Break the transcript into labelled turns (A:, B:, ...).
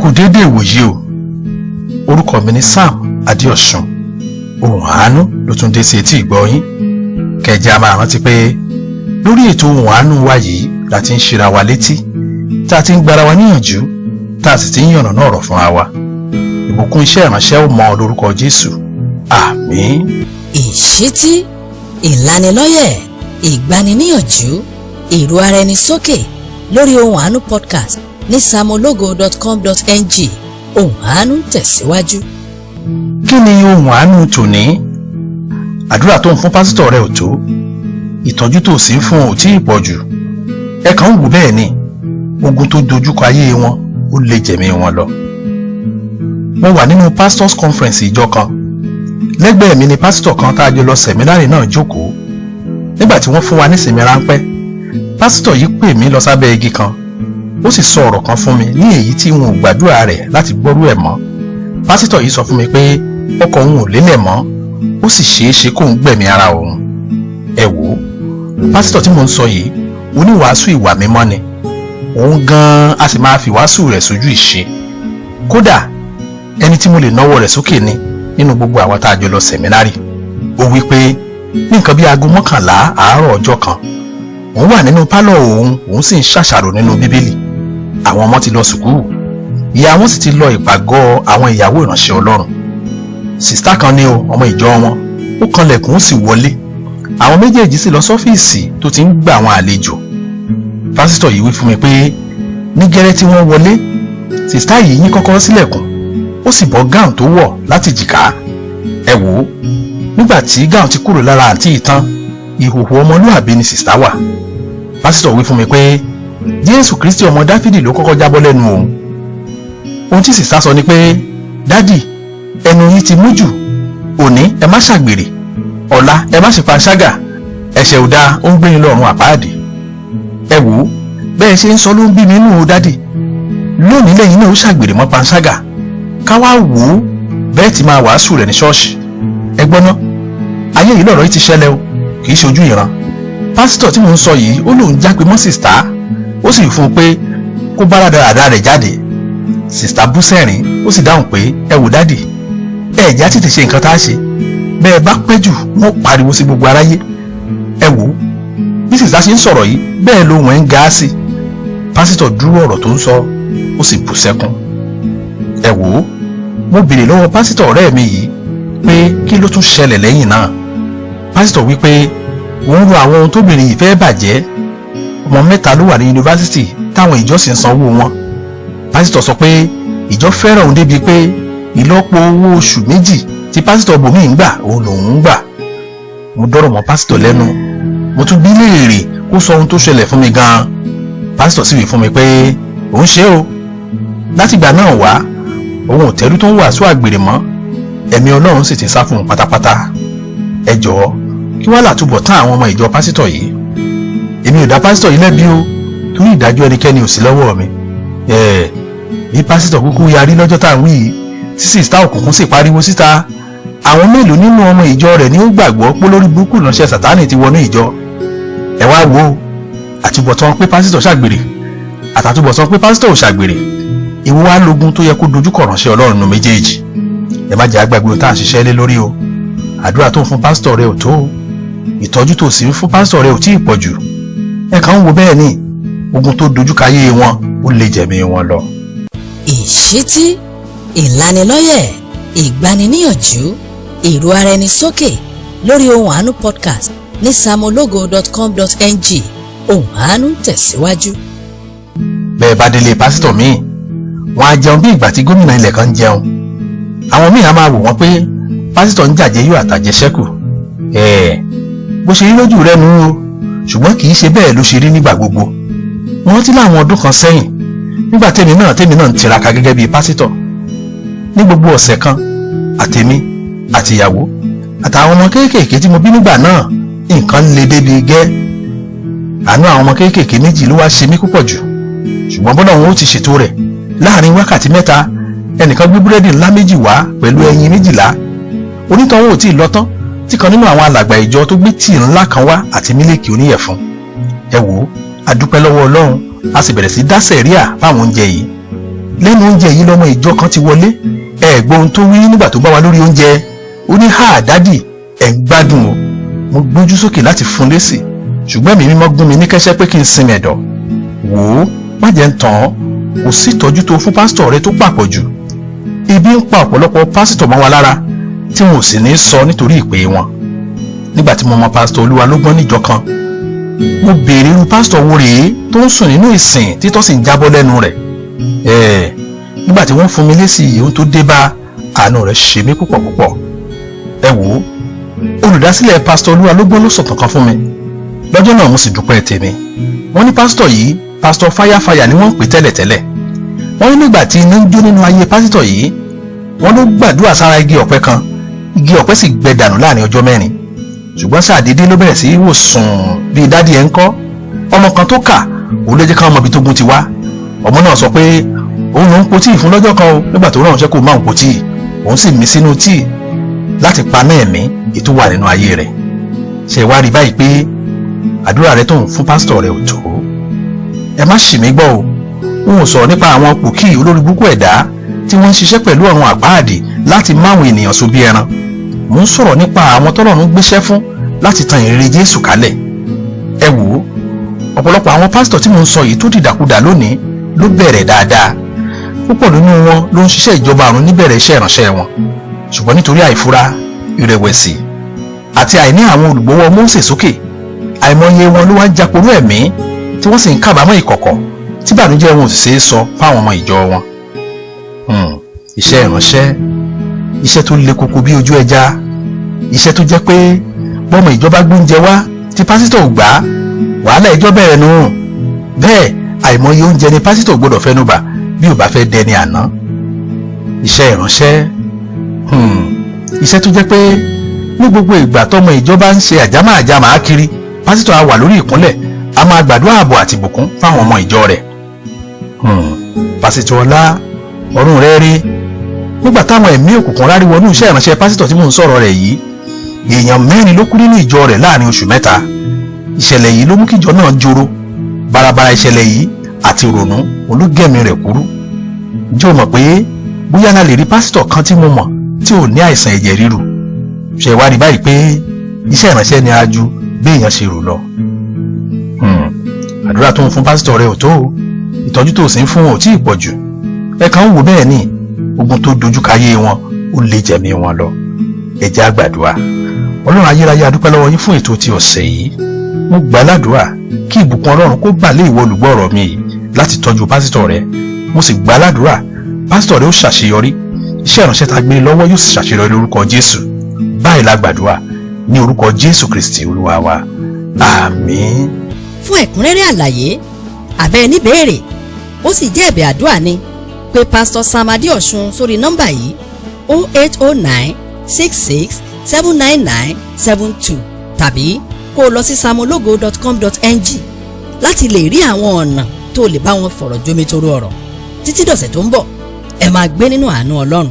A: Kú déédéé ìwòyí o. Orúkọ mi ni Sam Adéọ̀sùn. Ohùn Àánú ló tún dé sí etí ìgbọ́ yín. Kẹjẹ a máa rántí pé lórí ètò Ohùn Àánú wa yìí la ti ń ṣera wa létí, tá a ti ń gbára wa níyànjú, tá a sì ti ń yànnàná ọ̀rọ̀ fúnra wa. Ìbùkún iṣẹ́ ìránṣẹ́ ò mọ lórúkọ Jésù. Àmín.
B: Ìṣítí, ìlanilọ́yẹ̀, ìgbaniníyànjú, èrò ara ẹni sókè lórí Ohùn Àánú podcast ní samologo.com.ng. Ohùn Àánú ń tẹ̀síwájú.
A: Kí ni Ohùn Àánú tòní? Àdúrà tó ń fún pásítọ̀ rẹ ò tó, ìtọ́jú tó sì ń fún ò tí ì pọ̀ jù. Ẹ kàn ń wò bẹ́ẹ̀ ni, ogun tó dojúkọ ayé wọn ó lè jẹ̀mí wọn lọ. Mo wà nínú pastors conference ìjọ kan. Lẹ́gbẹ̀ẹ́ mi ni pásítọ̀ kan tá a jọ lọ sẹ̀mínárì náà jókòó. Nígbà tí wọ́n fún wa nísinmi ráńpẹ́, pásítọ̀ yìí pè mí lọ sábẹ́ igi kan. Ó sì sọ ọ̀rọ̀ kan fún mi ní èyí tí n ò gbàdúrà rẹ̀ láti gbọ́rú ẹ̀ mọ́. Pásítọ̀ yìí sọ fún mi pé ọkọ̀ òun ò lélẹ̀ mọ́, ó sì ṣeé ṣe kóun gbẹ̀mí ara òun. Ẹ wò ó, pásítọ̀ tí mò ń sọ yìí oníwàásù ìwà mímọ́ ni. Òun gan-an a sì máa fi wàásù rẹ̀ sójú ìṣe. Kódà ẹni tí mo lè náwó rẹ̀ sókè ni nínú gbogbo àwọn tá a jọ lọ sẹ̀mínárì. Ó wí pé ní nǹkan bí 11:00 àárọ̀ ọjọ́ kan, òun wà nínú pálọ̀ òun, òun sì ń ṣàṣàrò nínú Bíbélì. Àwọn ọmọ ti lọ sùkúù, ìyá wọn sì ti lọ ìpàgọ́ àwọn ìyàwó ìránṣẹ́ Ọlọ́run. Sìstá kan ní o, ọmọ ìjọ wọn, ó kanlẹ̀kùn ó sì wọlé. Àwọn méjèèjì sì lọ sọ́fíìsì tó ti ń gba àwọn àlejò. Pásítọ̀ yìí wí fún mi pé ní gẹ́rẹ́ tí wọ́n wọlé, sìstá yìí yín kọ́kọ́rọ́ sílẹ̀kùn, ó sì bọ́ gáùn tó wọ̀ láti jìká. Ẹ wò ó, nígbà tí gáùn ti kúrò lára àǹtí yìí tán, ìhòòhò ọmọlúàbí ni sìstá wà. Pásítọ̀ wí fún mi pé Jésù Kristi ọmọ Dáfídì ló kọ́kọ́ jábọ́ lẹ́nu òun. Ohun tí sìstá sọ ni pé, dádì, ẹnu yín ti mú jù, òní ẹ má ṣàgbèrè, ọ̀la ẹ má ṣe panṣágà, ẹ̀ṣẹ̀ ò dáa, ó ń gbé yín lọ́rùn àpáàdì. Ẹ wò ó, bẹ́ẹ̀ ṣe ń sọ ló ń bí mi nínú o dádì. Lónìí lẹ́yìn náà ó ṣàgbèrè mọ́ panṣágà, ká wá wò ó bẹ́ẹ̀ ti máa wàásù rẹ̀ ní ṣọ́ọ̀ṣì. Ẹ gbọ́ ná, ayé yìí lọ̀rọ̀ yìí ti ṣẹlẹ̀ o, kì í ṣe ojú ìran. Pásítọ̀ tí mò ń sọ yìí ó lóun jágbe mọ́ sìstá, ó sì fún un pé kó bá rádaràda rẹ̀ jáde. Sìstá bú sẹ́rìn, ó sì dáhùn pé ẹ wò dádì, ẹ jẹ́ á tètè ṣe nǹkan tá a ṣe, bẹ́ẹ̀ bá pẹ́ jù wọ́n pariwo sí gbogbo aráyé. Ẹ wò ó, bí sìstá ṣe ń sọ̀rọ̀ yìí bẹ́ẹ̀ lóhùn ẹ̀ ń ga sí. Pásítọ̀ dúró ọ̀rọ̀ tó ń sọ, ó sì bú sẹ́kún. Ẹ wò ó, mo béèrè lọ́wọ́ pásítọ̀ ọ̀rẹ́ mi yìí pé kí ló tún ṣẹlẹ̀ lẹ́yìn náà. Pásítọ̀ wí pé òun ro àwọn ohun tóbìnrin yìí fẹ́ bàjẹ́. Ọmọ 3 ló wà ní yunifásitì táwọn ìjọ sì ń sanwó wọn. Pásítọ̀ sọ pé ìjọ fẹ́ràn òun débi pé ìlọ́po owó oṣù 2 tí pásítọ̀ bòmíì ń gbà òun lòun ń gbà. Mo dọ́rọ̀ mọ́ pásítọ̀ lẹ́nu, mo tún bí léèrè kó sọ ohun tó ṣẹlẹ̀ fún mi gan-an. Pásítọ̀ sì wí fún mi pé òun ṣe o, látìgbà náà wá òun ò tẹ́rú tó ń wàásù àgbèrè mọ́, ẹ̀mí Ọlọ́run sì ti sá fún un pátápátá. Ẹ jọ̀ọ́, kí wá làtúbọ̀ tán àwọn ọmọ ìjọ pásítọ̀ yìí? Èmi ò dá pásítọ̀ yìí lẹ́bi o, torí ìdájọ́ ẹnikẹ́ni ò sí lọ́wọ́ mi. Bí pásítọ̀ kúkú yarí lọ́jọ́ tá à ń wí yìí, tí sìstá òkùnkùn sì pariwo síta, àwọn mélòó nínú ọmọ ìjọ rẹ̀ ni ó gbàgbọ́ pé lórí burúkú ìránṣẹ́ Sàtánì ti wọnú ìjọ? Ẹ wá wo àtúbọ̀tán pé pásítọ̀ ṣàgbèrè àtàtúbọ̀tán pé pásítọ̀ ò ṣàgbèrè. Ìwọ wá lógun tó yẹ kó dojúkọ ránṣẹ́ Ọlọ́run nù méjèèjì. Ẹ má jẹ́ àgbàgbé ohun tá à ń ṣiṣẹ́ lé lórí o. Àdúrà tó ń fún pásítọ̀ rẹ ò tó o, ìtọ́jú tó sì ń fún pásítọ̀ rẹ ò tí ì pọ̀ jù. Ẹ kàn ń wo bẹ́ẹ̀ ni, ogun tó dojúkọ ayé wọn ó lè jẹ̀mí wọn lọ.
B: Ìṣítí, ìlanilọ́yẹ̀, ìgbaniníyànjú, èrò ara ẹni sókè lórí Ohùn Àánú podcast ní samologo.com.ng. Ohùn Àánú ń tẹ̀síwájú.
A: Bẹ́ẹ̀ bá délé pásítọ̀ míì, wọ́n á jẹun bí ìgbà tí gómìnà ilẹ̀ kan ń jẹun. Àwọn míì á máa wò wọ́n pé pásítọ̀ ń jàjẹ́ yóò àtàjẹsẹ́kù. Bó ṣe rí lójú rẹ nù o, ṣùgbọ́n kì í ṣe bẹ́ẹ̀ ló ṣe rí nígbà gbogbo. Mo rántí láwọn ọdún kan sẹ́yìn, nígbà tèmi náà ń tiraka gẹ́gẹ́ bíi pásítọ̀. Ní gbogbo ọ̀sẹ̀ kan, àtèmi àtìyàwó àtàwọn ọmọ kéékèèké tí mo bí nígbà náà, nǹkan le débi gẹ́. Àánú àwọn ọmọ kéékèèké 2 ló wá ṣe mí púpọ̀ jù. Ṣùgbọ́n bọ́lá òun ó ti ṣètò rẹ̀. Láàrin wákàtí 3, ẹnìkan gbé búrẹ́dì ńlá 2 wá pẹ̀lú ẹyin 12. Onítọ̀hún ò tí ì lọ tán tí kan nínú àwọn alàgbà ìjọ tó gbé tíì ńlá kan wá àti mílíkì oníyẹ̀fun. Ẹ wò ó, a dúpẹ́ lọ́wọ́ Ọlọ́run, a sì bẹ̀rẹ̀ sí dá sẹ̀ríà fáwọn oúnjẹ yìí. Lẹ́nu oúnjẹ yìí lọ́mọ ìjọ kan ti wọlé. Ẹ gbọ́ ohun tó wí nígbà tó bá wa lórí oúnjẹ. Ó ní, "Ha, daddy, ẹ̀ ń gbádùn o." Mo gbójú sókè láti fún lésì, ṣùgbọ́n ẹ̀mí mímọ́ gún mi ní kẹ́sẹ́ pé kí n sinmi ẹ̀dọ̀. Wò ó, má jẹ́ ń tàn án, kò sí ìtọ́jú tó fún pásítọ̀ rẹ tó pàpọ̀ jù. Ebi ń pa ọ̀pọ̀lọpọ̀ pásítọ̀ mọ́ wa lára tí wọn ò sì ní sọ nítorí ìpè wọn. Nígbà tí mo mọ pásítọ̀ Olúwalógbọ́n níjọ kan, mo béèrè irú pásítọ̀ wo rèé tó ń sùn nínú ìsìn títọ́ sì ń jábọ́ lẹ́nu rẹ̀. Ẹ̀ẹ́, nígbà tí wọ́n fún mi lésì ohun tó dé bá, àánú rẹ̀ ṣe mí púpọ̀ púpọ̀. Ẹ wò ó, olùdásílẹ̀ pásítọ̀ Olúwalógbọ́n ló sọ̀tàn kan fún mi lọ́jọ́ náà, mo sì dúpẹ́ tèmi. Wọ́n ní pásítọ̀ yìí, pásítọ̀ fáyáfáyà ni wọ́n ń pè tẹ́lẹ̀tẹ́lẹ̀. Wọ́n ní nígbà tí iná ń jó nínú ayé pásítọ̀ yìí, wọ́n ló gbàdúrà sára igi ọ̀pẹ kan, igi ọ̀pẹ sì gbẹ dànù láàrin ọjọ́ 4. Ṣùgbọ́n ṣàdédé ló bẹ̀rẹ̀ sí í wò sùn bíi daddy ẹ̀ ń kọ́. Ọmọ kan tó kà òun ló jẹ́ káwọn ọmọ ibi tó gun ti wá. Ọmọ náà sọ pé òun ló ń po tíì fún lọ́jọ́ kan o, nígbà tó rán òun ṣẹ́ kó máa ń po tíì, òun sì mí sínú tíì láti paná ẹ̀mí ètò wà nínú ayé rẹ̀. Ṣe wá rí báyìí pé àdúrà rẹ tó ń fún pásítọ̀ rẹ ò tó? Ẹ má ṣì mí gbọ́ o. N ò sọ̀rọ̀ nípa àwọn pòkì olórí burúkú ẹ̀dá tí wọ́n ń ṣiṣẹ́ pẹ̀lú ọ̀run àpáàdì láti máwọn ènìyàn so bí ẹran. Mò ń sọ̀rọ̀ nípa àwọn tọ́lọ́run gbéṣẹ́ fún láti tan ìrere Jésù kálẹ̀. Ẹ wò ó, ọ̀pọ̀lọpọ̀ àwọn pásítọ̀ tí mò ń sọ yìí tó dìdàkudà lónìí ló bẹ̀rẹ̀ dáadáa. Púpọ̀ nínú wọn ló ń ṣiṣẹ́ ìjọba àrùn níbẹ̀rẹ̀ iṣẹ́ ìránṣẹ́ wọn, ṣùgbọ́n nítorí àìfura, ìrẹ̀wẹ̀sì àti àìní àwọn olùgbọ́wọ́ Mósè sókè, àìmọye wọn ló wá ń japorú ẹ̀mí tí wọ́n sì ń kábàámọ̀ ìkọ̀kọ̀ tí bànújẹ́ wọn ò sì ṣeé sọ fáwọn ọmọ ìjọ wọn. Iṣẹ́ ìránṣẹ́, iṣẹ́ tó le koko bí ojú ẹja, iṣẹ́ tó jẹ́ pé bọ́mọ ìjọba gbóúnjẹ wá tí pásítọ̀ ò gbà á, wàhálà ìjọ bẹ̀rẹ̀ nù. Bẹ́ẹ̀ àìmọye oúnjẹ ni pásítọ̀ gbọ́dọ̀ fẹ́nubà bí ò bá fẹ́ dẹni àná. Iṣẹ́ ìránṣẹ́, iṣẹ́ tó jẹ́ pé ní gbogbo ìgbà tọmọ ìjọba ń ṣe àjámà àjámà kiri, pásítọ̀ á wà lórí ìkúnlẹ̀, a máa gbàdúrà ààbò àti ìbùkún fáwọn ọmọ ìjọ rẹ̀. Pásítọ̀ Ọlá, ọ̀run rẹ̀ rí. Nígbà táwọn ẹ̀mí òkùnkùn rárí wọnú iṣẹ́ ìránṣẹ́ pásítọ̀ tí mò ń sọ̀rọ̀ rẹ̀ yìí, èèyàn 4 ló kú nínú ìjọ rẹ̀ láàrin oṣù 3. Ìṣẹ̀lẹ̀ yìí ló mú kíjọ náà joro barabara. Ìṣẹ̀lẹ̀ yìí àti ìrònú ológẹ̀mí rẹ̀ kúrú. Ǹjẹ́ o mọ̀ pé bóyá la lè rí pásítọ̀ kan tí mo mọ̀ tí ò ní àìsàn ẹ̀jẹ̀ ríru? Ṣe wá rí báyìí pé iṣẹ́ ìránṣẹ́ ni a ju bí èèyàn ṣe rò lọ. Àdúrà tó ń fún pásítọ̀ rẹ ò tó o, ìtọ́jú tó sì ń fún ò tí ì pọ̀ jù. Ẹ kàn ń wò bẹ́ẹ̀ ni, ogun tó dojú káyé wọn ó lè jẹ̀mí wọn lọ. Ẹ jẹ́ á gbàdúrà. Ọlọ́run ayérayé, a dúpẹ́ lọ́wọ́ yín fún ètò ti ọ̀sẹ̀ yìí. Mo gbà ládùúrà kí ìbùkún Ọlọ́run kó bà lé ìwọ olùgbọ́ ọ̀rọ̀ mi yìí láti tọ́jú pásítọ̀ rẹ. Mo sì gbà ládùúrà, pásítọ̀ rẹ ó ṣàṣeyọrí, iṣẹ́ ìránṣẹ́ tá a gbé lọ́wọ́ yóò sì ṣàṣeyọrí lórúkọ Jésù. Báyìí la gbàdúrà ní orúkọ Jésù Kristi Olúwa wa, àmín.
B: Fún ẹ̀kúnrẹ́rẹ́ àlàyé àbẹ́ níbèèrè, ó sì jẹ́ ẹ̀bẹ̀ àdúrà ni, pé Pásítọ̀ Sam Adéọ̀sùn sórí nọ́mbà yìí: 08096679972, tàbí kó o lọ sí samologo.com.ng láti lè rí àwọn ọ̀nà tó lè bá wọn fọ̀rọ̀ jómitoro ọ̀rọ̀. Títí dọ̀sẹ̀ tó ń bọ̀, ẹ máa gbé nínú àánú Ọlọ́run.